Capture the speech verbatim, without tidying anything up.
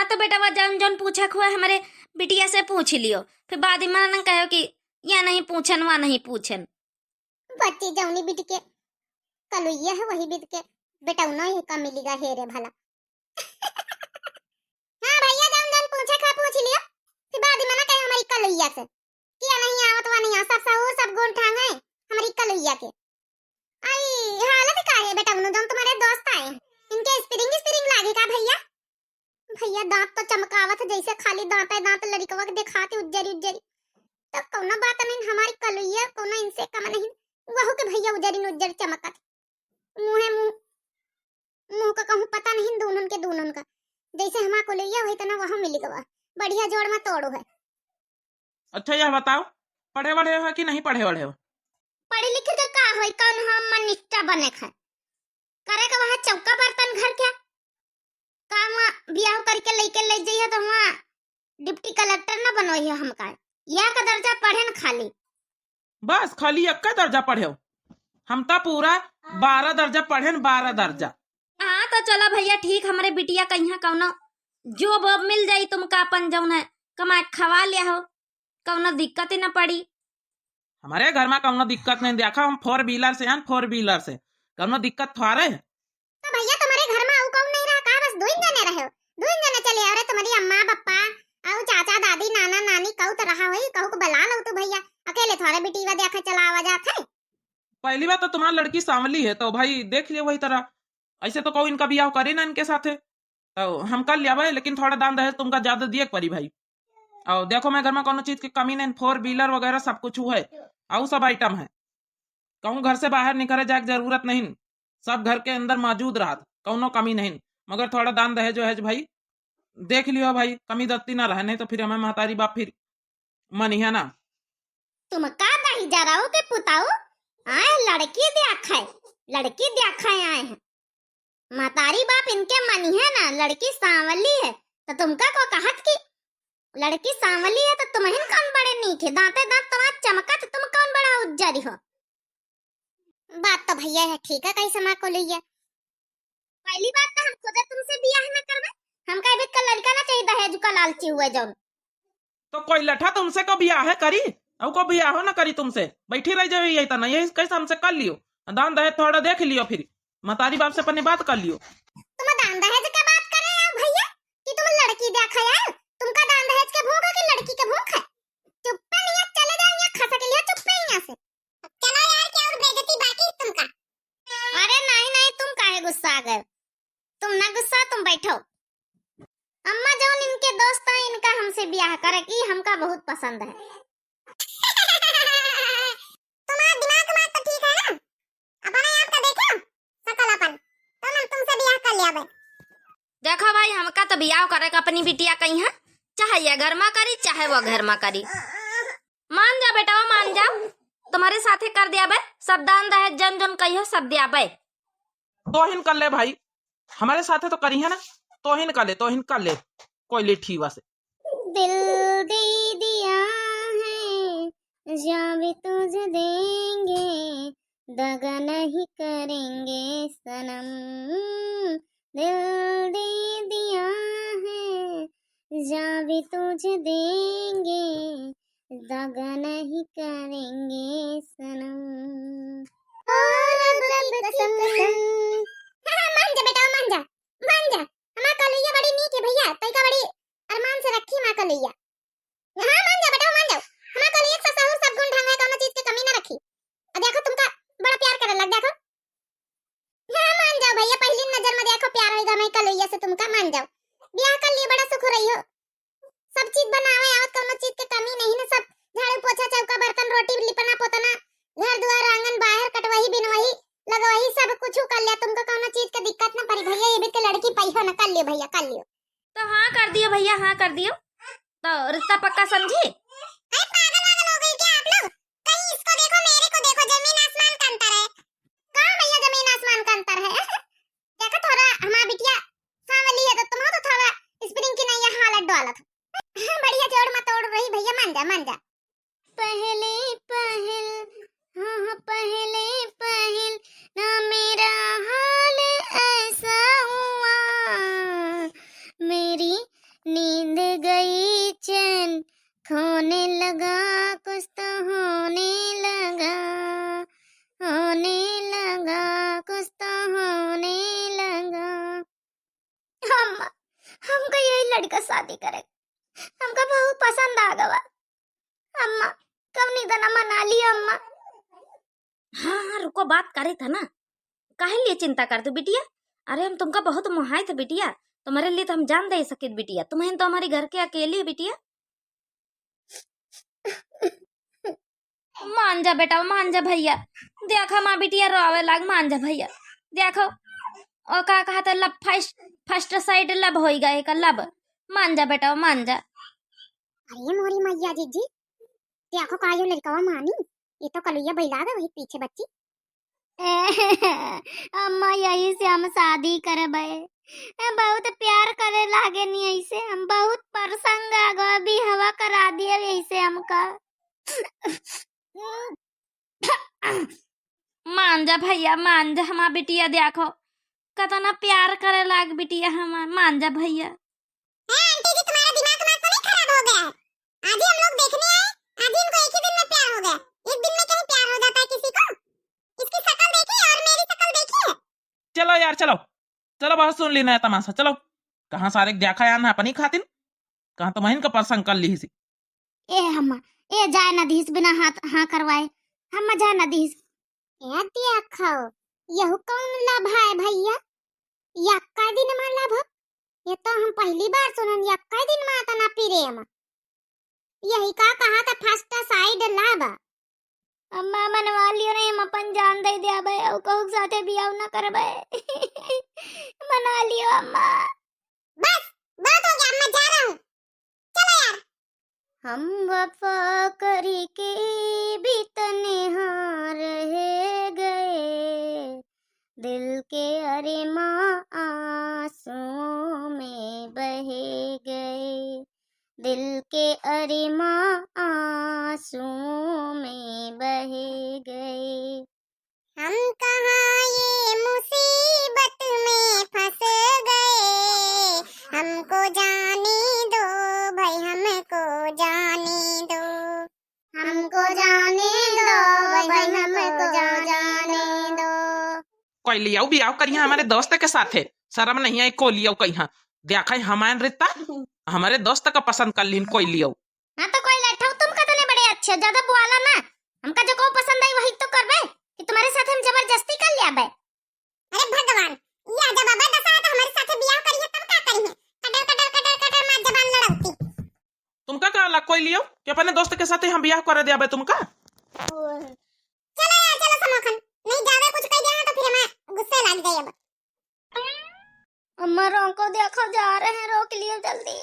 तो बेटवा जौन जौन पूछक हुआ हमरे बिटिया से पूछ लियो, फिर बाद में ना कहो कि या नहीं पूछन, वा नहीं पूछन। बच्ची जौनी बिटिके कलुइया है वही बिटिके बेटौनो ही का मिलिगा हे रे भला। हाँ भैया, जौन जौन पूछक है पूछ लियो, फिर बाद में ना कहे हमरी कलुइया से कि या नहीं आवत वा नहीं आवत, सब सहूर सब गुण ठांग है हमरी कलुइया के। आई हालत का है बेटौनो, जौन तुम्हारे दोस्त आए हैं, इनके स्प्रिंग स्प्रिंग लागे का भैया? भैया दांत तो चमकावत है जैसे खाली दांत है, दांत लड़िकवा के दिखाते उज्जरी उज्जरी। तब कौनो बात नहीं, हमारी कलुइया कौनो इनसे कम नहीं, वहू के भैया उज्जरी न उज्जर चमकत। मुँहे मुँह, मुँह का कहूँ पता नहीं दूनन के दूनन का, जैसे हमार कलुइया वही तना वहाँ मिल गवा। बढ़िया जोड़ में तोड़ो है। अच्छा, यह बताओ, पढ़े वढ़े हो कि नहीं पढ़े वढ़े हो? पढ़े लिखे के का होई, कौन हम मिनिस्टर बने खाए? करे के वहाँ चौका बर्तन घर के, का वहाँ बियाह करके लइके ले जाइए तो वहाँ डिप्टी कलेक्टर ना बनोइए हमका, या का दर्जा पढ़े न खाली। बस खाली एक दर्जा पढ़े हो, हम तो पूरा बारह दर्जा पढ़े न, बारह दर्जा। हाँ तो चलो भैया ठीक, हमरे बिटिया कहिया कौनो जॉब वॉब मिल जाई तुमका, अपन जौन है कमा के खवा लिया हो, कौनो दिक्कत ही ना पड़ी। हमारे घर में कौनो दिक्कत नहीं, देखा हम फोर व्हीलर से हैं, फोर व्हीलर से, कौनो दिक्कत थोड़े है। तो भैया तुम्हारे घर में आऊ कौन नहीं रहा का? बस दो ही जने रहे हो, दो ही जने चले आओ रे, तुम्हारी अम्मा पप्पा आऊ चाचा दादी नाना नानी कहू तो रहा होई, कहू को बुला लो तू भैया, अकेले थोड़े बिटीवा देखा चला आवा जात है। पहली बात तो तुम्हारी लड़की सांवली है तो भाई देख लियो वही तरह, ऐसे तो कहू इनका बियाह करी ना इनके साथे। तो हम कर लिया भाई, लेकिन थोड़ा दान दहेज तुमका ज्यादा दिए के पड़ी भाई। और देखो, मैं घर में कोनो चीज की कमी नहीं, फोर व्हीलर वगैरह सब कुछ है, और सब आइटम है। कहूँ घर से बाहर निकले जाए के जरूरत नहीं, सब घर के अंदर मौजूद रहत, कौनो कमी नहीं। मगर थोड़ा दान दहेज वहेज भाई देख लियो भाई, कमी दत्ती ना रहे, नहीं तो फिर हमें महतारी बाप फिर मनिहा ना। तुम का दही जराऊ के पुताऊ? आए लड़की द्याखै, लड़की द्याखै आए हैं। महतारी बाप इनके मनिहे ना, लड़की सांवली है, तो तुमका को कहत कि लड़की सांवली है तो तुमहिन कौन बड़े नीक है, दांते दांत तुम्हार चमकत, तुम कौन बड़ा उज्जरी हो? बात तो भैया है ठीक है, कैसे माँ को लइया। पहली बात तो हम खुदे तुमसे बियाह ना करबे, हमका अभी का लड़का ना चाहिए दहेज का लालची हुए जौन। तो कोई लठा तुमसे को बियाह है करी, और को बियाह हो ना करी तुमसे, बैठी रह जावे यही तना, यही कैसे हमसे कर लियो, दान दहेज थोड़ा देख लियो, फिर मतारी बाप से अपने बात कर लियो। तुम दान दहेज का बात करे हो भैया कि तुम लड़की देखा है, तुमका दान दहेज के भूख है कि लड़की के भूख है? चुप्पे नहीं चले जाओ यहाँ, खसा के लिए चुप्पे यहाँ से। चलो यार, क्या और बेइज्जती बाकी तुमका? अरे नहीं, नहीं, तुम काहे गुस्सा आ गए? तुम ना गुस्सा, तुम बैठो। अम्मा जौन इनके दोस्त हैं, इनका हमसे ब्याह करे की हमका बहुत पसंद है। तुम्हारा दिमाग, दिमाग तो ठीक है ना? अपने आप का देखो, सकल अपन, तो हम तुमसे ब्याह कर लिया बे। देखो भाई, हमका तो बियाह करे का अपनी बिटिया कहीं है, चाहे ये घर में करी, चाहे वो घर में करी। मान जा बेटवा, मान जा, तुम्हारे साथे कर दिया बे, सब दान दहेज जन जन कहियो सब दिया बे। तोहिन कर ले भाई, हमारे साथे तो करी है ना, तोहिन कर ले, तोहिन कर ले, कोई लेठी बस। दिल दे दिया है, जान भी तुझे देंगे, दगा नहीं करेंगे सनम। दिल दे दिया है, जान भी तुझे देंगे, दगा नहीं करेंगे सनम। ओ रब की कसम। हाँ, हाँ, मान जा बेटा, मान जा, मान जा। हमार कलैया बड़ी नीक है भैया, तैका बड़ी अरमान से रखी हमार कलैया। हाँ, मान जा बेटा, मान जाओ। हमार कलैया के ससुर सब गुण ढंग है, कौनो चीज के कमी ना रखी। अब देखो, तुमका बड़ा प्यार करे लग, देखो। हाँ, मान जाओ भैया, पहली नजर में देखो, प्यार होइगा हमार कलैया से तुमका, मान जाओ। ब्याह कर लिए, बड़ा सुख हो रही हो। सब चीज बनावे आवत, कौनो चीज के कमी नहीं ना, सब झाड़ू, पोछा, चौका, बर्तन, रोटी, लिपना, पोतना, घर दुआर, आंगन, बाहर, कटवही, बिनवही, लगवही, सब कुछ कर लिया। तुमको कौनो चीज के दिक्कत ना पड़ी भैया, ये भी के लड़की पइहो ना, कर लियो भैया, कर लियो। तो हाँ कर दियो भैया, हाँ कर दियो। तो रिश्ता पक्का समझी? अरे पागल वागल हो गई क्या आप लोग? कहीं इसको देखो, मेरे को देखो, जमीन आसमान का अंतर है। कहाँ भैया जमीन आसमान का अंतर है? देखो थोड़ा हमार बिटिया सांवली है तो तुम हो तो थोड़ा स्प्रिंग की नैया हालत डालत हो। बढ़िया जोड़ मत तोड़ रही भैया, मान जा, मान जा। पहले पहल, हाँ, हाँ, पहले पहल ना मेरा हाल ऐसा हुआ, मेरी नींद गई चैन खोने लगा, कुछ तो होने लगा, होने लगा, कुछ तो होने लगा। अम्मा, हमका यही लड़का शादी करे, हमका बहुत पसंद आ गवा। अम्मा, कौनी तना मना लियो अम्मा। हाँ, हाँ, रुको, बात करे था ना, काहे लिए चिंता करत हो बिटिया? अरे, हम तुमका बहुत मोहाइत है बिटिया, तुम्हारे लिए तो हम जान दे सकित बिटिया, तुम ही तो हमारे घर के अकेली है बिटिया। मान जा बेटा, मान जा भैया, देख हमार बिटिया रोवे लाग, मान जा भैया। देखो, ओ का कहत है, love first, first sight love होई गए का love। मान जा बेटा, मान जा। अरे मोरी मैया जीजी, देखो का यो लड़कवा मानी, ये तो कलुइया बैला गए वही पीछे बच्ची। अम्मा, यही से हम शादी करबे। बहुत प्यार करे लागे नी ऐसे, हम बहुत परेशान आ गए, बिहवा करा दिए ऐसे हमका। मान जा भैया, मान जा, हमार बिटिया देखो, कतना प्यार करे लाग बिटिया हमार, मान जा भैया। हैं आंटी जी, तुम्हारा दिमाग वाग तो नहीं खराब हो गया है? आज ही हम लोग देखने आए, आज ही इनको एक ही दिन में प्यार हो गया। एक दिन में कहीं प्यार हो जाता है किसी को? इसकी शकल देखी और मेरी शकल देखी है? चलो यार, चलो, चलो, बहुत सुन ली नया तमाशा, चलो। कहाँ सारे देखा यार ना अपनी खातिन, कहाँ तो महीन का परसंग कर ली सी। ए अम्मा, ए जाए ना दीस बिना हाथ हाँ करवाए, अम्मा जाए ना दीस। ए देखो, यहू कौन love है भैया? यक्का दिन मा love? ये तो हम पहली बार सुनन, यक्का दिन मा इतना प्रेम। यही का कहा था first sight love। अम्मा मनवा लियो नहीं, हम अपन जान दे दिया बे, और कहूँ साथे बियाह ना करबे। मना लियो अम्मा। बस, बहुत हो गया, मैं जा रहा हूँ, चलो यार। हम वफा करके भी तन्हा रह गए, दिल के अरमां आंसुओं में बह गए, दिल के अरमां आंसुओं में बह गए। हम कहाँ ये मुसीबत में फंस गए, हमको जाने दो भाई, हमको जाने दो, हमको जाने दो भाई, हमको जाने दो। कोई लियाऊ बियाह करिहा हमारे दोस्त के साथे, शर्म नहीं आई को लियाऊ कहिहा। देखा हमारे रिश्ता, हमारे दोस्त का पसंद कर लीन कोई लियाऊ। हाँ तो कोई लट्ठा, तुम कितने बड़े अच्छे, ज्यादा बोला ना। हमका जो को पसंद आई वही तो करबे, कि तुम्हारे साथ हम जबरदस्ती कर लिया बे। अरे भगवान, या जब बाबा दशा है तो हमारे साथे बियाह करिए तब का करिए? कटर कटर कटर कटर मार जबान लड़ौती। तुमका का लग कोई लियो कि अपने दोस्त के साथे हम बियाह कर दिया बे तुमका? चलो यार, चलो समोखन, नहीं ज्यादा कुछ कह दिया ना तो फिर हमें गुस्से लग जाए अब। अम्मा रोको, देखो जा रहे हैं, रोक लियो जल्दी।